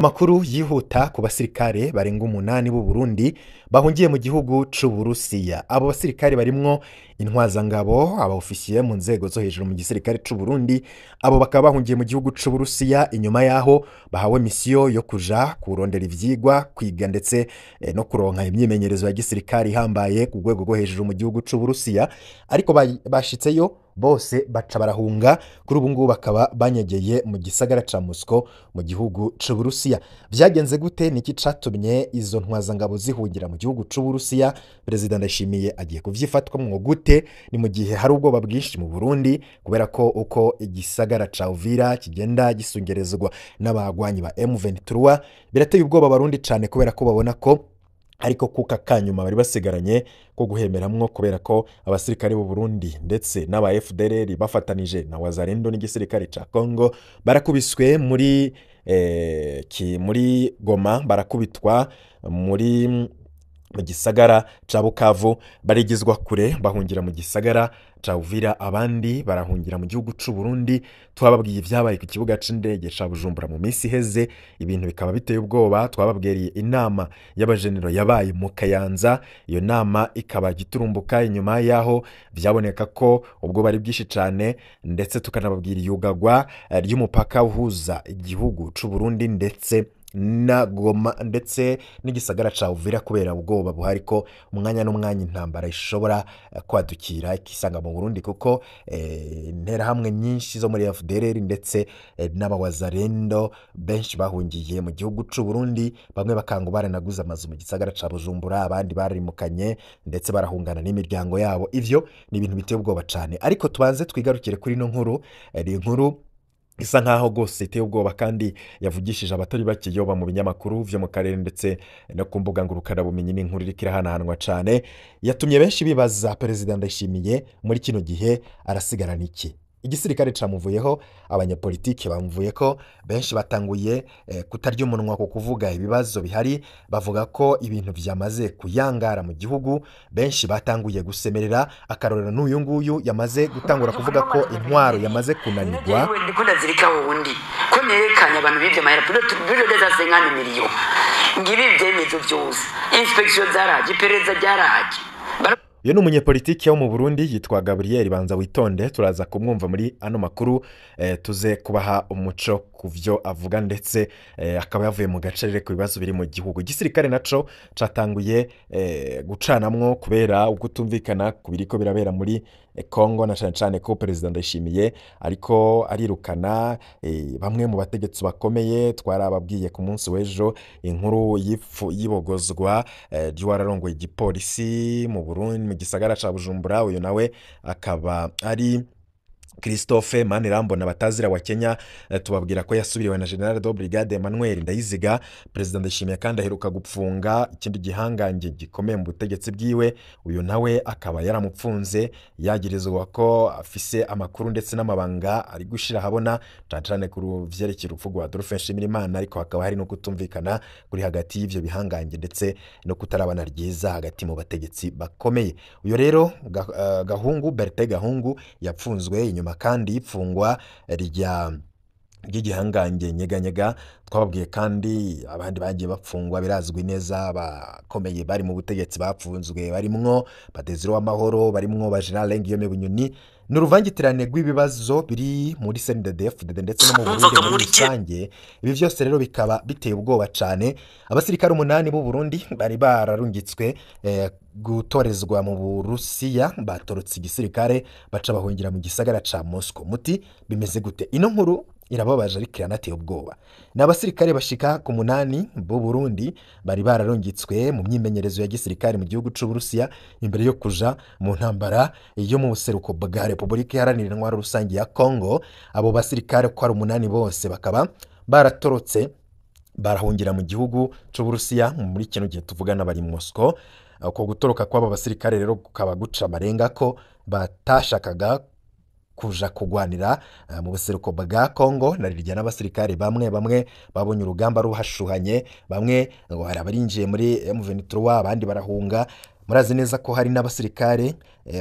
Amakuru yihuta ku basirikare barenga 8 b'u Burundi bahungiye mu gihugu c'Uburusiya. Abo basirikare barimwo intwazangabo, abaofisiye mu nzego zo hejuru mu gisirikare c'u Burundi. Abo bakaba bahungiye mu gihugu c'Uburusiya inyuma yaho bahawe misiyo yo kuja kurondera ivyigwa, kwiga ndetse no kuronka imyimenyerezo ya gisirikare ihambaye ku rwego rwo hejuru mu gihugu c'Uburusiya. Ariko bashitseyo bose baca barahunga, kuri ubu ngubu bakaba banyegeye mu gisagara ca Moscow mu gihugu c'Uburusiya. Vyagenze gute? Niki catumye izo ntwazangabo zihungira mu gihugu c'Uburusiya? Perezida Ndayishimiye agiye kuvyifatwamwo gute? Ni mu gihe hari ubwoba bwinshi mu Burundi kubera ko uko igisagara ca Uvira kigenda gisungerezwa n'abagwanyi ba M23 birateye ubwoba Abarundi cane, kubera ko babona ko ariko kuka kanyuma bari basigaranye ko guhemeramwo, kubera ko abasirikare b'u Burundi ndetse n'aba FDLR bafatanije na Wazalendo n'igisirikare ca Congo barakubiswe muri muri Goma, barakubitwa muri mu gisagara ca Bukavu, barigizwa kure bahungira mu gisagara ca Uvira, abandi barahungira mu gihugu c'u Burundi. Twababwiye ivyabaye ku kibuga c'indege ca Bujumbura mu minsi iheze, ibintu bikaba biteye ubwoba. Twababwiriye inama y'abajenero yabaye mu Kayanza, iyo nama ikaba giturumbuka inyuma yaho vyaboneka ko ubwo bari bwinshi cane, ndetse tukanababwira iyugagwa ry'umupaka uhuza igihugu c'u Burundi ndetse na Goma ndetse n'igisagara ca Uvira, kubera ubwoba buhari ko umwanya n'umwanya intambara ishobora kwadukira ikisanga mu Burundi, kuko interahamwe nyinshi zo muri FDLR ndetse n'abawazarendo benshi bahungiye mu gihugu c'u Burundi, bamwe bakanga baranaguze amazu mu gisagara ca Bujumbura, abandi barimukanye ndetse barahungana n'imiryango yabo. Ivyo ni ibintu biteye ubwoba cane, ariko tubanze twigarukire kuri ino nkuru. Ni inkuru isa nkaho rwose iteye ubwoba kandi yavugishije abatari bake, yoba mu binyamakuru vyo mu karere ndetse no ku mbuga ngurukanabumenyi. Ni inkuru iriko irahanahanwa cane, yatumye benshi bibaza Perezida Ndayishimiye muri kino gihe arasigarana iki? Igisirikare camuvuyeho, abanyapolitike bamuvuyeko, benshi batanguye kutarya umunwa ku kuvuga ibibazo bihari, bavuga ko ibintu vyamaze kuyangara mu gihugu. Benshi batanguye gusemerera, akarorero n'uyu nguyu yamaze gutangura kuvuga ko intwaro yamaze kunanirwa. Ndiko ndazirika wundi ko nerekanye abantu bivye amahera plus de 50 millions, ngibi ivyemezo vyose, inspection zaraje, iperereza ryaraje. Uyu ni umunyepolitike wo mu Burundi yitwa Gabriel Banza Witonde, turaza kumwumva muri ano makuru, tuze kubaha umuco ku vyo avuga, ndetse akaba yavuye mu gacerere ku bibazo biri mu gihugu. Igisirikare naco catanguye gucanamwo kubera ukutumvikana ku biriko birabera muri Congo, na cane cane ko Perezida Ndayishimiye ariko arirukana bamwe mu bategetsi bakomeye. Twarababwiye ku munsi w'ejo inkuru y'ibogozwa ry'uwararongoye igipolisi mu Burundi mu gisagara ca Bujumbura, uyu nawe akaba ari Christophe Manirambona batazira wa Kenya. Tubabwira ko yasubiriwe na General de Brigade Emmanuel Ndayiziga. Perezida Ndayishimiye kandi aheruka gupfunga ikindi gihangange gikomeye mu butegetsi bwiwe, uyu nawe akaba yaramupfunze yagirizwa ko afise amakuru ndetse n'amabanga ari gushira ahabona, cane cane ku vyerekeye urupfu rwa Adolphe Nshimirimana. Ariko hakaba hari no kutumvikana kuri hagati y'ivyo bihangange ndetse no kutarabana ryiza hagati mu bategetsi bakomeye. Uyu rero Gahungu Bertin Gahungu yapfunzwe inyuma kandi ifungwa ry'igihangange Nyeganyega. Twababwiye kandi abandi bagiye bapfungwa, birazwi neza, bakomeye bari mu butegetsi bapfunzwe, barimwo Badeziro w'Amahoro, barimwo ba General Guillaume Bunyoni. Ni uruvangitirane rw'ibibazo biri muri CNDD-FDD ndetse no mu Burundi muri rusange. Ibi vyose rero bikaba biteye ubwoba cane. Abasirikare 8 b'u Burundi bari bararungitswe gutorezwa mu Burusiya batorotse igisirikare baca bahungira mu gisagara ca Moscow. Muti bimeze gute? Ino nkuru irababaje ariko iranateye ubwoba. Ni abasirikare bashika ku 8 b'u Burundi bari bararungitswe mu myimenyerezo ya gisirikare mu gihugu c'Uburusiya imbere yo kuja mu ntambara yo mu buseruko bwa Repubulika Iharanira Intwaro Rusange ya Congo. Abo basirikare ko ari 8 bose bakaba baratorotse barahungira mu gihugu c'Uburusiya. Muri kino gihe tuvugana bari mu Moscow. Uko gutoroka kw'aba basirikare rero kukaba guca amarenga ko batashakaga kuja kugwanira mu buseruko bwa Congo, na rirya n'abasirikare bamwe bamwe babonye urugamba ruhashuhanye, bamwe ngo hari abarinjiye muri M23 abandi barahunga. Murazi neza ko hari n'abasirikare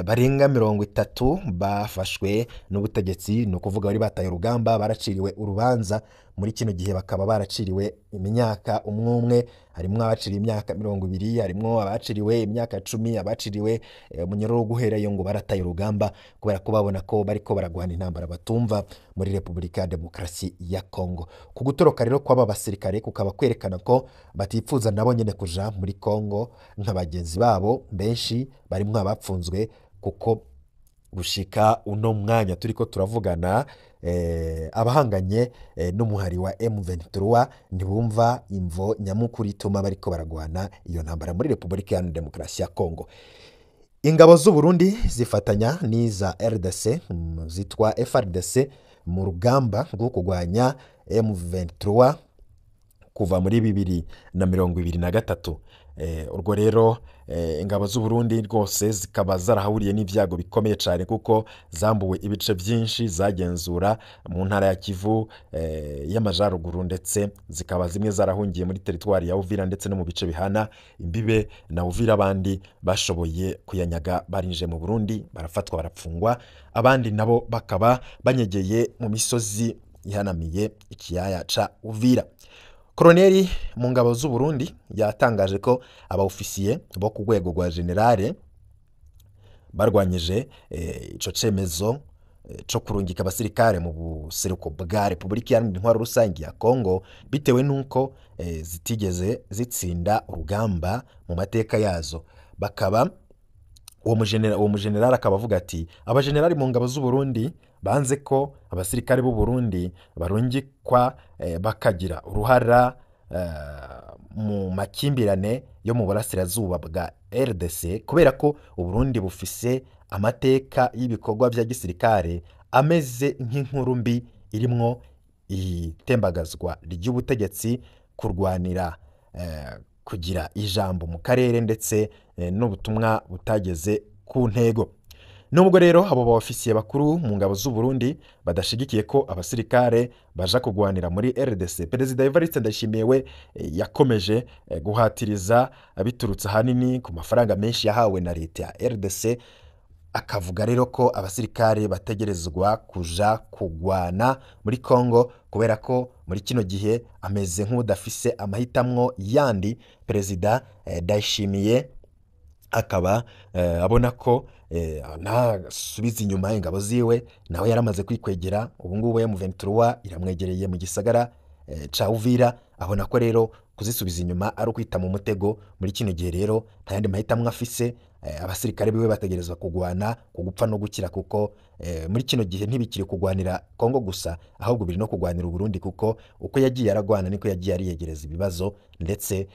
barenga 30 bafashwe n'ubutegetsi, ni ukuvuga bari bataye urugamba, baraciriwe urubanza Muri kino gihe bakaba baraciriwe imyaka umwe umwe, harimwo abaciriwe imyaka 20, harimwo abaciriwe imyaka 10, abaciriwe umunyororo wo guherayo ngo barataye urugamba kubera ko babona ko bariko baragwana intambara batumva muri Repubulika ya Demokarasi ya Kongo. Ku gutoroka rero kw'aba basirikare kukaba kwerekana ko batipfuza nabo nyene kuja muri Kongo nka bagenzi babo benshi barimwo abapfunzwe, kuko gushika uno mwanya turiko turavugana abahanganye n'umuhari wa M23 ntibumva imvo nyamukuru ituma bariko baragwana iyo ntambara muri Repubulika Iharanira Demokarasi ya Kongo. Ingabo z'u Burundi zifatanya n'iza RDC zitwa FARDC mu rugamba rwo kurwanya M23 kuva muri 2023. Urwo rero ingabo z'u Burundi rwose zikaba zarahahuriye n'ibyago bikomeye cyane, kuko zambuwe ibice byinshi zagenzura mu ntara ya Kivu y'Amajaruguru, ndetse zikaba zimwe zarahungiye muri teritwari ya Uvira ndetse no mu bice bihana imbibe na Uvira. Abandi bashoboye kuyanyaga barinje mu Burundi barafatwa barapfungwa, abandi nabo bakaba banyegeye mu misozi ihanamiye ikiyaya ca Uvira. Koroneli mu ngabo z'u Burundi yatangaje ko abaofisiye bo ku rwego rwa generale barwanyije ico cemezo co kurungika abasirikare mu buseruko bwa Repubulika Iharanira Intwaro Rusange ya Kongo, bitewe n'uko zitigeze zitsinda urugamba mu mateka yazo. Bakaba uwo mujenerali akaba avuga ati abajenerali mu ngabo z'u Burundi banze ko abasirikare b'u Burundi barungikwa bakagira uruhara mu makimbirane yo mu burasirazuba bwa RDC, kubera ko u Burundi bufise amateka y'ibikorwa bya gisirikare ameze nk'inkuru mbi irimwo itembagazwa ry'ubutegetsi, kurwanira kugira ijambo mu karere, ndetse n'ubutumwa butageze ku ntego. Nubwo rero abo baofisiye bakuru mu ngabo z'u Burundi badashigikiye ko abasirikare baja kugwanira muri RDC, Perezida Evariste Ndayishimiye we yakomeje guhatiriza, biturutse ahanini ku mafaranga menshi yahawe na leta ya RDC, akavuga rero ko abasirikare bategerezwa kuja kugwana muri Kongo, kubera ko muri kino gihe ameze nk'udafise amahitamwo yandi. Perezida Ndayishimiye akaba abona ko ntasubiza inyuma ingabo ziwe, nawe yaramaze kwikwegera. Ubu ngubu M23 iramwegereye mu gisagara ca Uvira, abona ko rero kuzisubiza inyuma ari ukwita mu mutego. Muri kino gihe rero nta yandi mahitamwo afise, abasirikare biwe bategerezwa kugwana ku gupfa no gukira, kuko muri kino gihe ntibikiri kugwanira Kongo gusa, ahubwo biri no kugwanira Burundi, kuko uko yagiye aragwana niko yagiye ariyegereza ibibazo, ndetse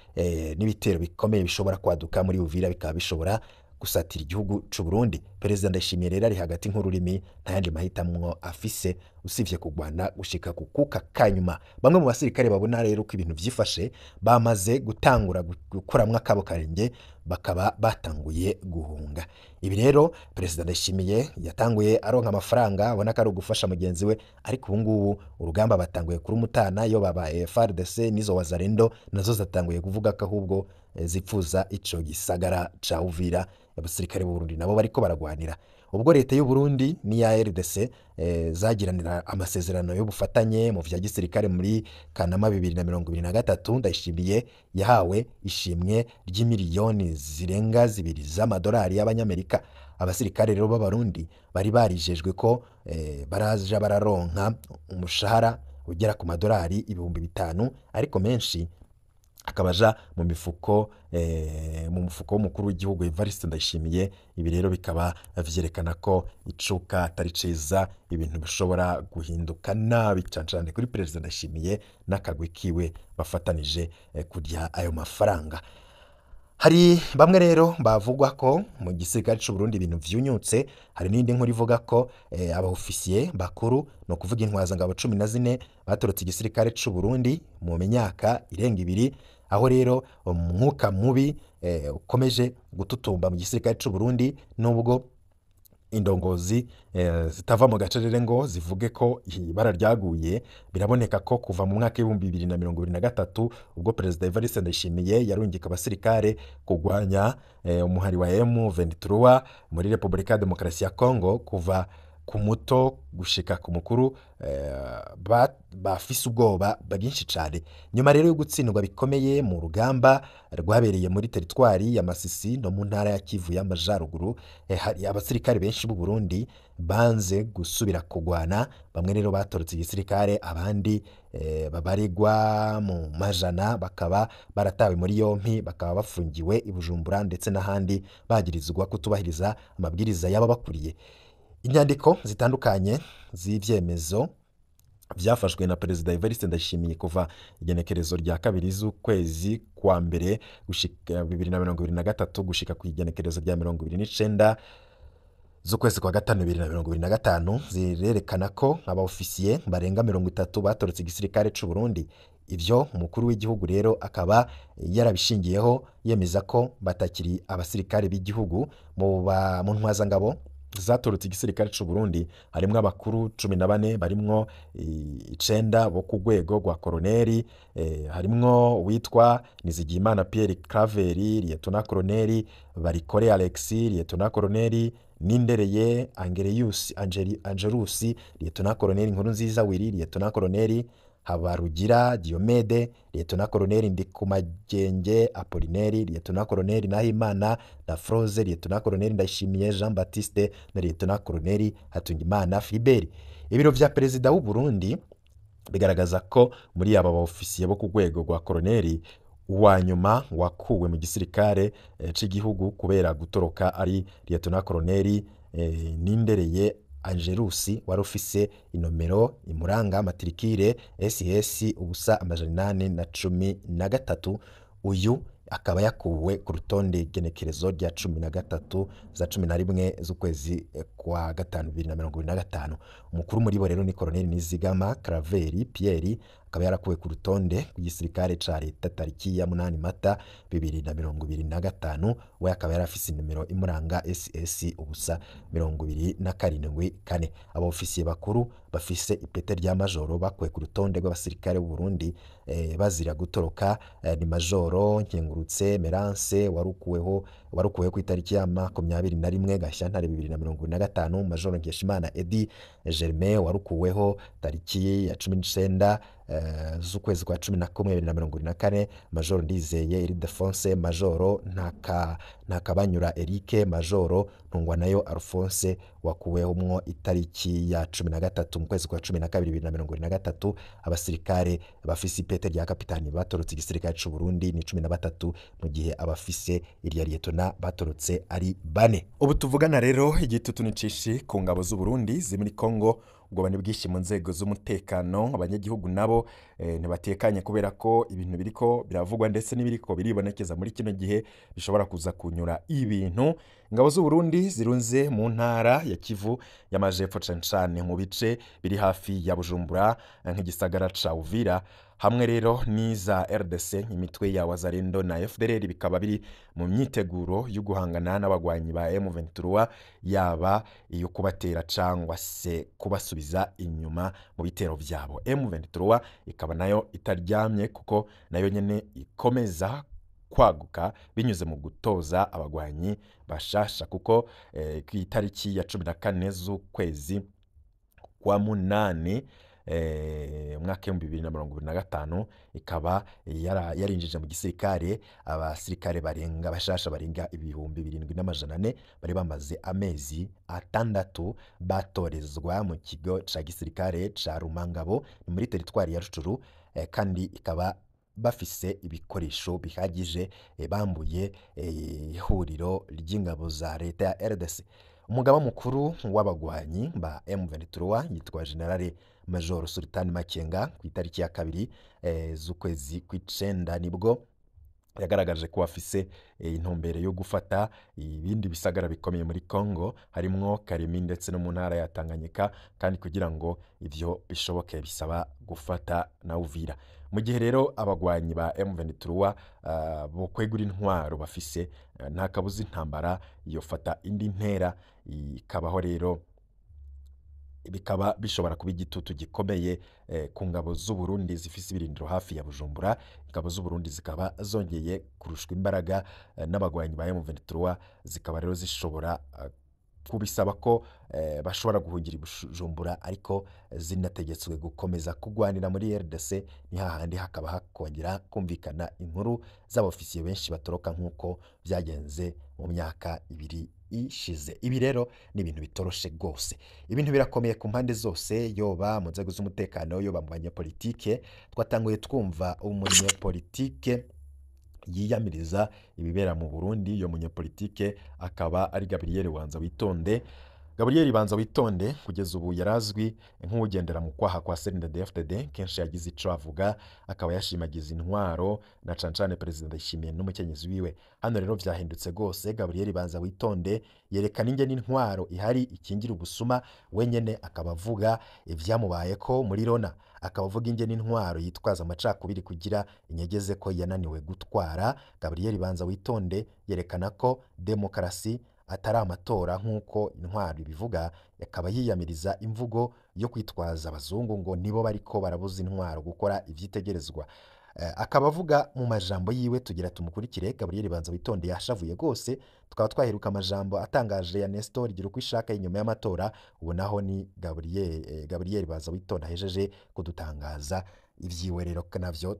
n'ibitero bikomeye bishobora kwaduka muri Uvira bikaba bishobora gusatira igihugu c'u Burundi. Perezida Ndayishimiye rero ari hagati nk'ururimi, nta yandi mahitamwo afise usivye kugwana gushika ku kuka kanyuma. Bamwe mu basirikare babona rero ko ibintu vyifashe bamaze gutangura gukuramwo akabo karenge, bakaba batanguye guhunga. Ibi rero Perezida Ndayishimiye yatanguye aronka amafaranga abona ko ari ugufasha mugenzi we, ariko ubu ngubu urugamba batanguye kurumutana. Iyo babaye FARDC n'izo Wazalendo nazo zatanguye kuvuga ko ahubwo zipfuza ico gisagara ca Uvira abasirikare b'u Burundi nabo bariko baragwanira. Ubwo leta y'u Burundi n'iya RDC zagiranira amasezerano y'ubufatanye mu vya gisirikare muri Kanama 2023, Ndayishimiye yahawe ishimwe ry'imiliyoni zirenga 2 z'amadolari y'abanyamerika. Abasirikare rero b'Abarundi bari barijejwe ko baraja bararonka umushahara ugera ku madolari 5000, ariko menshi akabaja mu mifuko mu mufuko w'umukuru w'igihugu Evariste Ndayishimiye. Ibi rero bikaba vyerekana ko icuka atari ciza, ibintu bishobora guhinduka nabi cane cane kuri Perezida Ndayishimiye n'akagwi kiwe bafatanije kurya ayo mafaranga. Hari bamwe rero bavugwa ko mu gisirikare c'u Burundi ibintu vyunyutse. Hari n'indi nkuru ivuga ko abaofisiye bakuru, no kuvuga intwazangabo 14 batorotse igisirikare c'u Burundi mu myaka irenga 2, aho rero umwuka mubi ukomeje gututumba mu gisirikare c'u Burundi, nubwo indongozi zitava mu gacerere ngo zivuge ko ibara ryaguye. Biraboneka ko kuva mu mwaka 2023 ubwo Perezida Evariste Ndayishimiye yarungika abasirikare kugwanya umuhari wa M23 muri Repubulika ya Demokarasi ya Kongo, kuva Ku muto gushika ku mukuru bafise ubwoba bwinshi cane. Nyuma rero yo gutsindwa bikomeye mu rugamba rwabereye muri teritwari ya Masisi no mu ntara ya Kivu y'Amajaruguru, hari abasirikare benshi b'u Burundi banze gusubira kugwana. Bamwe rero batorotse igisirikare, abandi babaregwa mu majana bakaba baratawe muri yompi, bakaba bafungiwe i Bujumbura ndetse n'ahandi, bagirizwa kutubahiriza amabwiriza y'ababakuriye. Inyandiko zitandukanye z'ivyemezo vyafashwe na Perezida Evariste Ndayishimiye kuva igenekerezo rya 2 z'ukwezi kwa mbere gushika 2023 gushika ku igenekerezo rya 29 z'ukwezi kwa gatanu 2025 zirerekana ko abaofisiye barenga 30 batorotse igisirikare c'u Burundi. Ivyo umukuru w'igihugu rero akaba yarabishingiyeho yemeza ko batakiri abasirikare b'igihugu. Mu ntwazangabo zatorotse igisirikare c'u Burundi harimwo abakuru 14, barimwo 9 bo ku rwego rwa koroneri, harimwo uwitwa Nizigiyimana Pierre Claver, Liyetona Koroneri Barikore Alexis, Liyetona Koroneri Nindereye Angelus, Angelusi, Liyetona Koroneri Nkurunziza Willy, Liyetona Koroneri Habarugira Diomede, Liyetona Koroneri Ndikumagenge Apolineri, Liyetona Koroneri Nahimana Dafroze, Liyetona Koroneri Ndayishimiye Jean Baptiste na Liyetona Koroneri Hatungimana Philibert. Ibiro vya Perezida w'u Burundi bigaragaza ko muri aba baofisiye bo ku rwego rwa koroneri, uwa nyuma wakuwe mu gisirikare c'igihugu kubera gutoroka ari Liyetona Koroneri Nindereye Angelusi, wari ufise inomero imuranga matrikire SS 0 813. Uyu akaba yakuwe ku rutonde genekerezo rya 13 za 11 z'ukwezi kwa gatanu 2025. Umukuru muri bo rero ni Koroneri Nizigama Claver Pierre, akaba yarakuwe ku rutonde rw'igisirikare ca leta tariki ya 8 Mata 2025. We akaba yarafise inomero imuranga SS 0 27 4. Abaofisiye bakuru bafise ipete rya majoro bakuwe ku rutonde rw'abasirikare b'u Burundi bazira gutoroka ni Majoro Nkengurutse Merance warukuweho ku itariki ya 21 Gashyantare 2025, Majoro Nkeshimana Edi Germain warukuweho tariki ya 19 z'ukwezi kwa 11 2024, Majoro Ndizeye Ildefonse, Majoro Ntakabanyura Eric, Majoro Ntungwanayo Alphonse wakuwehomwo itariki ya 13 mu kwezi kwa 12 2023. Abasirikare bafise ipete rya kapitani batorotse igisirikare c'u Burundi ni 13, mu gihe abafise irya liyetona batorotse ari 4. Ubu tuvugana rero igitutu ni cishi ku ngabo z'u Burundi ziri muri Kongo. Ubwoba ni bwinshi mu nzego z'umutekano, abanyagihugu nabo ntibatekanye kubera ko ibintu biriko biravugwa ndetse n'ibiriko biribonekeza muri kino gihe bishobora kuza kunyura ibintu. Ingabo z'u Burundi zirunze mu ntara ya Kivu y'Amajepfo cane cane mu bice biri hafi ya Bujumbura nk'igisagara ca Uvira, hamwe rero n'iza RDC, imitwe ya Wazalendo na FDLR bikaba biri mu myiteguro yo guhangana n'abagwanyi ba M23, yaba iyo kubatera cangwa se kubasubiza inyuma mu bitero vyabo. M23 ikaba nayo itaryamye kuko nayo nyene ikomeza kwaguka binyuze mu gutoza abagwanyi bashasha, kuko ku itariki ya 14 z'ukwezi kwa 8 umwaka 2025 ikaba yarinjije mu gisirikare abasirikare barenga bashasha barenga 7400 bari bamaze amezi 6 batorezwa mu kigo ca gisirikare ca Rumangabo ni muri teritwari ya Rucuru, kandi ikaba bafise ibikoresho bihagije bambuye ihuriro ry'ingabo za leta ya RDC. Umugaba mukuru w'abagwanyi ba M23 yitwa General Major Sultan Makenga, ku itariki ya 2 z'ukwezi kw'icenda nibwo yagaragaje ko afise intumbero yo gufata ibindi bisagara bikomeye muri Kongo harimwo Karemi ndetse no mu ntara ya Tanganyika, kandi kugira ngo ivyo bishoboke bisaba gufata na Uvira. Mu gihe rero abagwanyi ba M23 bo kwegura intwaro bafise, nta kabuza intambara yofata indi ntera, ikabaho rero bikaba bishobora kuba igitutu gikomeye ku ngabo z'u Burundi zifise ibirindiro hafi ya Bujumbura. Ingabo z'u Burundi zikaba zongeye kurushwa imbaraga n'abagwanyi ba M23, zikaba rero zishobora kubisaba ko bashobora guhungira i Bujumbura, ariko zinategetswe gukomeza kugwanira muri RDC. Ni hahandi hakaba hakongera kumvikana inkuru z'abofisiye benshi batoroka nk'uko byagenze mu myaka 2 ishize. Ibi rero ni ibintu bitoroshe rwose, ibintu birakomeye ku mpande zose, yoba mu nzego z'umutekano, yoba mu banyepolitike. Twatanguye twumva umunyepolitike yiyamiriza ibibera mu Burundi. Iyo munyepolitike akaba ari Gabriel Banza Witonde. Gabriel Banza Witonde kugeza ubu yarazwi nk'ugendera mu kwaha kwa CNDD-FDD. Kenshi yagize ico avuga, akaba yashimagiza intwaro na cane cane Perezida Ndayishimiye n'umukenyezi wiwe. Hano rero vyahindutse gose. Gabriel Banza Witonde yerekana ingene intwaro ihari ikingira ubusuma, wenyene akaba avuga ivyamubayeko muri Rona, akaba avuga ingene intwaro yitwaza amacakubiri kugira inyegeze ko yananiwe gutwara. Gabriel Banza Witonde yerekana ko demokarasi atari amatora nk'uko intwaro ibivuga, akaba yiyamiriza imvugo yo kwitwaza abazungu ngo nibo bariko barabuza intwaro gukora ivyitegerezwa. Akaba avuga mu majambo yiwe, tugira tumukurikire. Gabriel Banza Witonde yashavuye rwose. Tukaba twaheruka amajambo atangaje ya Nestor Girukwishaka inyuma y'amatora, ubu naho ni Gabriel Banza Witonde ahejeje kudutangaza ivyiwe rero navyo.